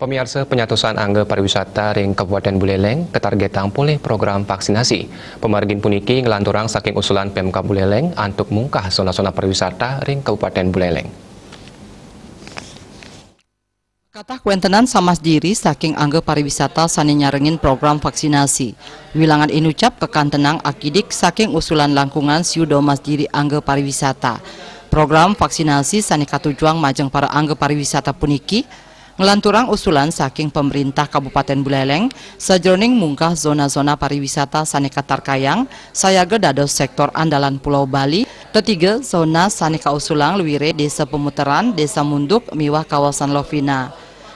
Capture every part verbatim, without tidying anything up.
Pamiarsa, panyatusan angga pariwisata ring Kabupaten Buleleng katargetang polih program vaksinasi. Pamargin puniki nglanturang saking usulan Pemkab Buleleng antuk mungkah zona-zona pariwisata ring Kabupaten Buleleng. Katah kawéntenan samah diri saking angga pariwisata sané nyarengin program vaksinasi. Wilangan inucap kakantenang akidik saking usulan langkungan siu domas diri angga pariwisata. Program vaksinasi sané katujuang majeng para angga pariwisata puniki nglanturang usulan saking pamréntah Kabupatén Buléléng sajeroning mungkah zona-zona pariwisata sané katarkayang sayaga dados séktor andalan Pulau Bali, tetiga zona sané kausulang luiré Désa Pamuteran, Désa Munduk, miwah kawasan Lovina.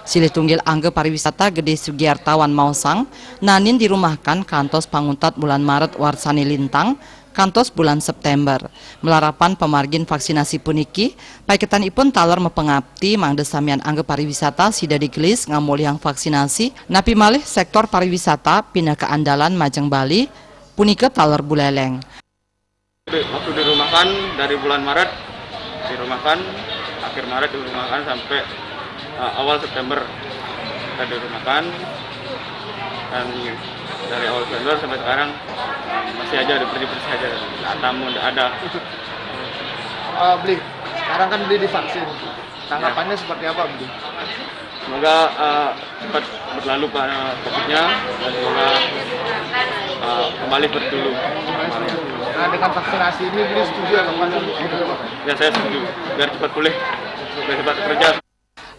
Silih tunggil angga pariwisata Gedé Sugiartawan maosang, nanin dirumahkan kantos panguntat bulan Maret warsané lintang, kantos bulan Séptémber. Malarapan pamargin vaksinasi puniki, paiketanipun taler mapangapti mangda samian angga pariwisata sida digelis ngamolihang vaksinasi, napi malih séktor pariwisata pinaka andalan majeng Bali, punika taler Buléléng. Waktu dirumahkan dari bulan Maret, dirumahkan, akhir Maret dirumahkan sampai, eh, awal Séptémber kita dirumahkan. Dan dari awal Séptémber sampai sekarang, eh, masih aja bersih-bersih aja. Nggak ada tamu, nggak ada. Eh, Bli, sekarang kan Bli divaksin. Tanggapannya seperti apa, Bli? Semoga, eh, cepat berlalu, Pak, eh, COVID-nya, dan semoga, eh, kembali seperti dulu. Nah, dengan vaksinasi ini, Bli setuju atau enggak? Ya, saya setuju. Biar cepat pulih, biar cepat kerja.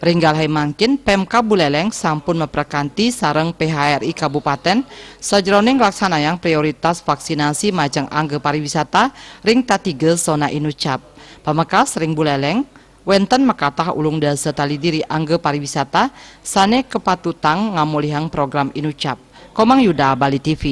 Ring galahé mangkin, Pemkab Buléléng sampun maprakanti sareng P H R I Kabupatén sajeroning nglaksanayang prioritas vaksinasi majeng angga pariwisata ring tatiga zona inucap. Pamekas ring Buléléng, wénten makatah ulung dasa tali diri angga pariwisata sané kapatutang ngamolihang program inucap. Komang Yuda, Bali T V.